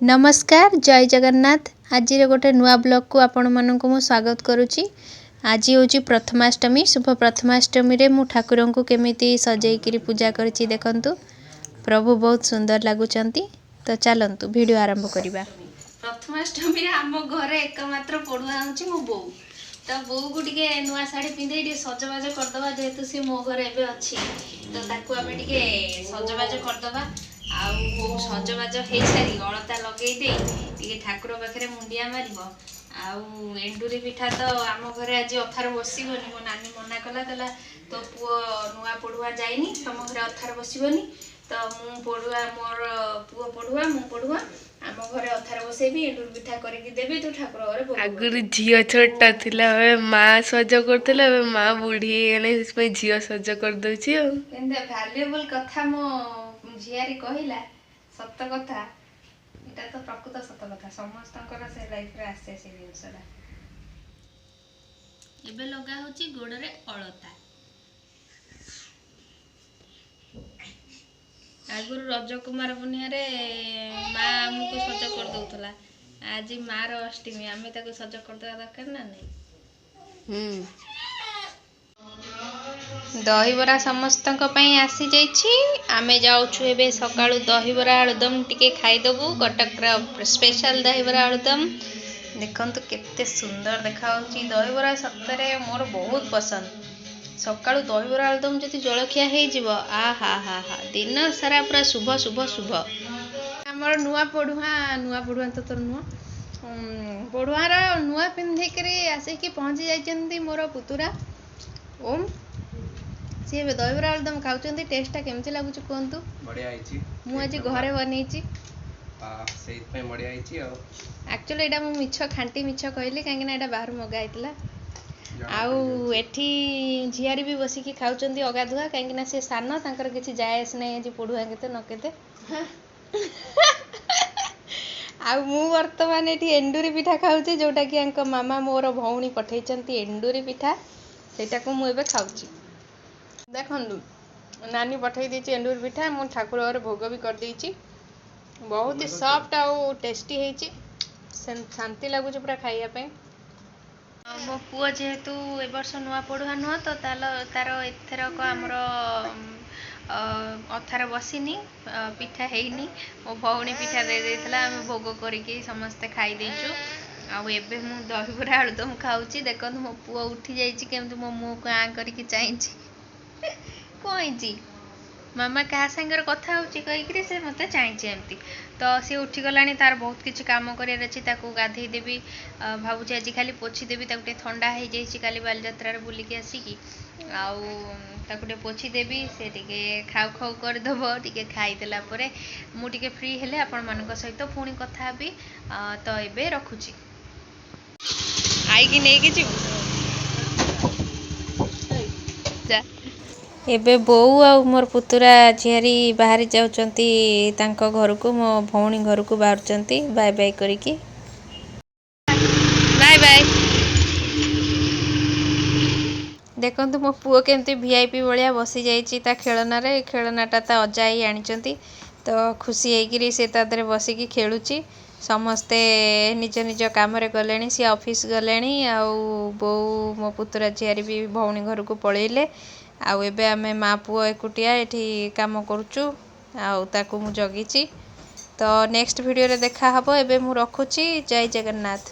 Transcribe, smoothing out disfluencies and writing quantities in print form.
ନମସ୍କାର, ଜୟ ଜଗନ୍ନାଥ। ଆଜିର ଗୋଟେ ନୂଆ ବ୍ଲଗ୍କୁ ଆପଣମାନଙ୍କୁ ମୁଁ ସ୍ୱାଗତ କରୁଛି। ଆଜି ହେଉଛି ପ୍ରଥମାଷ୍ଟମୀ। ଶୁଭ ପ୍ରଥମାଷ୍ଟମୀରେ ମୁଁ ଠାକୁରଙ୍କୁ କେମିତି ସଜେଇକିରି ପୂଜା କରିଛି ଦେଖନ୍ତୁ। ପ୍ରଭୁ ବହୁତ ସୁନ୍ଦର ଲାଗୁଛନ୍ତି। ତ ଚାଲନ୍ତୁ, ଭିଡ଼ିଓ ଆରମ୍ଭ କରିବା। ପ୍ରଥମାଷ୍ଟମୀରେ ଆମ ଘରେ ଏକମାତ୍ର ପଢୁଆ ହେଉଛି ମୋ ବୋଉ। ତ ବୋଉକୁ ଟିକେ ନୂଆ ଶାଢ଼ୀ ପିନ୍ଧେଇ ଟିକେ ସଜବାଜ କରିଦେବା। ଯେହେତୁ ସେ ମୋ ଘରେ ଏବେ ଅଛି, ତ ତାକୁ ଆମେ ଟିକେ ସଜବାଜ କରିଦେବା। ଆଉ ବୋଉ ସଜବାଜ ହେଇସାରି ଅଳତା ଲଗେଇ ଦେଇ ଟିକେ ଠାକୁର ପାଖରେ ମୁଣ୍ଡିଆ ମାରିବ। ଆଉ ଏଣ୍ଡୁରି ପିଠା ତ ଆମ ଘରେ ଆଜି ଅଥାର ବସିବନି। ମୋ ନାନୀ ମନା କଲା, କହିଲା ତୋ ପୁଅ ନୂଆ ପଢୁଆ ଯାଇନି, ତମ ଘରେ ଅଥାର ବସିବନି। ତ ମୁଁ ପଢୁଆ, ମୋର ପୁଅ ପଢୁଆ, ମୁଁ ପଢୁଆ, ଆମ ଘରେ ଅଥାର ବସେଇବି, ଏଣ୍ଡୁରି ପିଠା କରିକି ଦେବି, ତୁ ଠାକୁର ଘରେ ଭୋଗ କରିବୁ। ଆଗରୁ ଝିଅ ଛୋଟ ଥିଲା ଏବେ ମା ସଜ କରୁଥିଲା। ଏବେ ମା ବୁଢୀ ହେଇଗଲେ, ସେଥିପାଇଁ ଝିଅ ସଜ କରିଦଉଛି। ଆଉ କେମିତି ଭ୍ୟାଲୁଏବଲ୍ କଥା ମୋ ଝିଆରୀ କହିଲା। ସତ କଥା, ଏଇଟା ତ ପ୍ରକୃତ ସତ କଥା। ସମସ୍ତଙ୍କର ସେ ଲାଇଫରେ ଆସେ ସେ ଜିନିଷଟା। ଏବେ ଲଗା ହଉଛି ଗୋଡ଼ରେ ଅଳତା। ଆଗରୁ ରଜ, କୁମାର ପୂର୍ଣ୍ଣିମାରେ ମା ଆମକୁ ସଜ କରିଦଉଥିଲା। ଆଜି ମାର ଅଷ୍ଟମୀ, ଆମେ ତାକୁ ସଜ କରିଦେବା ଦରକାର ନା ନାହିଁ? ହୁଁ। ଦହିବରା ସମସ୍ତଙ୍କ ପାଇଁ ଆସିଯାଇଛି। ଆମେ ଯାଉଛୁ ଏବେ ସକାଳୁ ଦହିବରା ଆଳୁଦମ ଟିକେ ଖାଇଦେବୁ, କଟକର ସ୍ପେଶାଲ ଦହିବରା ଆଳୁଦମ। ଦେଖନ୍ତୁ କେତେ ସୁନ୍ଦର ଦେଖାଯାଉଛି ଦହିବରା। ସତରେ ମୋର ବହୁତ ପସନ୍ଦ। ସକାଳୁ ଦହିବରା ଆଳୁଦମ ଯଦି ଜଳଖିଆ ହେଇଯିବ, ଆ ହା ହା ହା, ଦିନ ସାରା ପୁରା ଶୁଭ ଶୁଭ ଶୁଭ। ଆମର ନୂଆ ପଢୁଆ, ନୂଆ ପଢୁଆ ତ ତୋର ନୁହଁ, ପଢୁଆର ନୂଆ ପିନ୍ଧିକିରି ଆସିକି ପହଞ୍ଚି ଯାଇଛନ୍ତି ମୋର ପୁତୁରା ଓମ୍। ସିଏ ଏବେ ଦହିବରା ଆଳୁଦମ ଖାଉଛନ୍ତି। ଟେଷ୍ଟଟା କେମିତି ଲାଗୁଛି କୁହନ୍ତୁ। ବଢ଼ିଆ ହେଇଛି। ମୁଁ ଏକ ଆଜି ନମ୍ବର। ଘରେ ବନେଇଛି। ସେଇଥିପାଇଁ ବଢ଼ିଆ ହେଇଛି। ଆଉ ଆକ୍ଚୁଆଲି ଏଇଟା ମୁଁ ମିଛ, ଖାଣ୍ଟି ମିଛ କହିଲି, କାହିଁକିନା ଏଇଟା ବାହାରୁ ମଗା ହେଇଥିଲା। ଜଣା ଆଉ ପଡ଼ିଯାଉଛି। ଏଠି ଝିଆରୀ ବି ବସିକି ଖାଉଛନ୍ତି ଅଗାଧୁଆ, କାହିଁକିନା ସେ ସାନ, ତାଙ୍କର କିଛି ଯାଏ ଆସେ ନାହିଁ ଆଜି ପଢୁଆ କେତେ ନ କେତେ। ଆଉ ମୁଁ ବର୍ତ୍ତମାନ ଏଠି ଏଣ୍ଡୁରି ପିଠା ଖାଉଛି, ଯେଉଁଟାକି ଆଙ୍କ ମାମା, ମୋର ଭଉଣୀ ପଠେଇଛନ୍ତି ଏଣ୍ଡୁରି ପିଠା। ସେଇଟାକୁ ମୁଁ ଏବେ ଖାଉଛି। ଦେଖନ୍ତୁ, ନାନୀ ପଠେଇ ଦେଇଛି ଏଣ୍ଡୁରି ପିଠା। ମୁଁ ଠାକୁର ଘରେ ଭୋଗ ବି କରିଦେଇଛି। ବହୁତ ତୁମେ କରିଛ? ସଫ୍ଟ ଆଉ ଟେଷ୍ଟି ହେଇଛି। ଶାନ୍ତି ଲାଗୁଛି ପୁରା ଖାଇବା ପାଇଁ। ମୋ ପୁଅ ଯେହେତୁ ଏ ବର୍ଷ ନୂଆ ପଢୁଆ ନୁହଁ, ତ ତାର ଏଥରକ ଆମର ଅଥାର ବସିନି, ପିଠା ହେଇନି। ମୋ ଭଉଣୀ ପିଠା ଦେଇ ଦେଇଥିଲା, ଆମେ ଭୋଗ କରିକି ସମସ୍ତେ ଖାଇ ଦେଇଛୁ। ଆଉ ଏବେ ମୁଁ ଦହିବରା ଆଳୁଦମ ଖାଉଛି। ଦେଖନ୍ତୁ, ମୋ ପୁଅ ଉଠି ଯାଇଛି, କେମିତି ମୋ ମୁହଁକୁ ଆଁ କରିକି ଚାହିଁଛି। କ'ଣ ହେଇଛି ମାମା, କାହା ସାଙ୍ଗରେ କଥା ହେଉଛି କହିକିରି ସେ ମୋତେ ଚାହିଁଛି ଏମିତି। ତ ସିଏ ଉଠିଗଲାଣି, ତାର ବହୁତ କିଛି କାମ କରିବାର ଅଛି। ତାକୁ ଗାଧେଇ ଦେବି ଭାବୁଛି, ଆଜି ଖାଲି ପୋଛିଦେବି ତାକୁ। ଟିକେ ଥଣ୍ଡା ହେଇଯାଇଛି କାଲି ବାଲିଯାତ୍ରାରେ ବୁଲିକି ଆସିକି। ଆଉ ତାକୁ ଟିକେ ପୋଛିଦେବି, ସେ ଟିକେ ଖାଉ ଖାଉ କରିଦେବ। ଟିକେ ଖାଇଦେଲା ପରେ ମୁଁ ଟିକେ ଫ୍ରି ହେଲେ ଆପଣମାନଙ୍କ ସହିତ ପୁଣି କଥା ହେବି। ତ ଏବେ ରଖୁଛି। ଆଇକି ନେଇକି ଯିବୁ ଯା। ଏବେ ବୋଉ ଆଉ ମୋର ପୁତୁରା ଝିଆରୀ ବାହାରି ଯାଉଛନ୍ତି ତାଙ୍କ ଘରକୁ, ମୋ ଭଉଣୀ ଘରକୁ ବାହାରୁଛନ୍ତି ବାଏ ବାଏ କରିକି। Bye bye. ଦେଖନ୍ତୁ, ମୋ ପୁଅ କେମିତି ଭିଆଇପି ଭଳିଆ ବସିଯାଇଛି ତା ଖେଳନାରେ। ଏ ଖେଳନାଟା ତା ଅଜା ଆଈ ଆଣିଛନ୍ତି, ତ ଖୁସି ହେଇକିରି ସେ ତା ଦେହରେ ବସିକି ଖେଳୁଛି। ସମସ୍ତେ ନିଜ ନିଜ କାମରେ ଗଲେଣି। ସିଏ ଅଫିସ୍ ଗଲେଣି, ଆଉ ବୋଉ, ମୋ ପୁତୁରା ଝିଆରୀ ବି ଭଉଣୀ ଘରକୁ ପଳେଇଲେ। ଆଉ ଏବେ ଆମେ ମା ପୁଅ ଏକୁଟିଆ ଏଠି କାମ କରୁଛୁ, ଆଉ ତାକୁ ମୁଁ ଜଗିଛି। ତ ନେକ୍ସଟ ଭିଡ଼ିଓରେ ଦେଖା ହେବ। ଏବେ ମୁଁ ରଖୁଛି। ଜୟ ଜଗନ୍ନାଥ।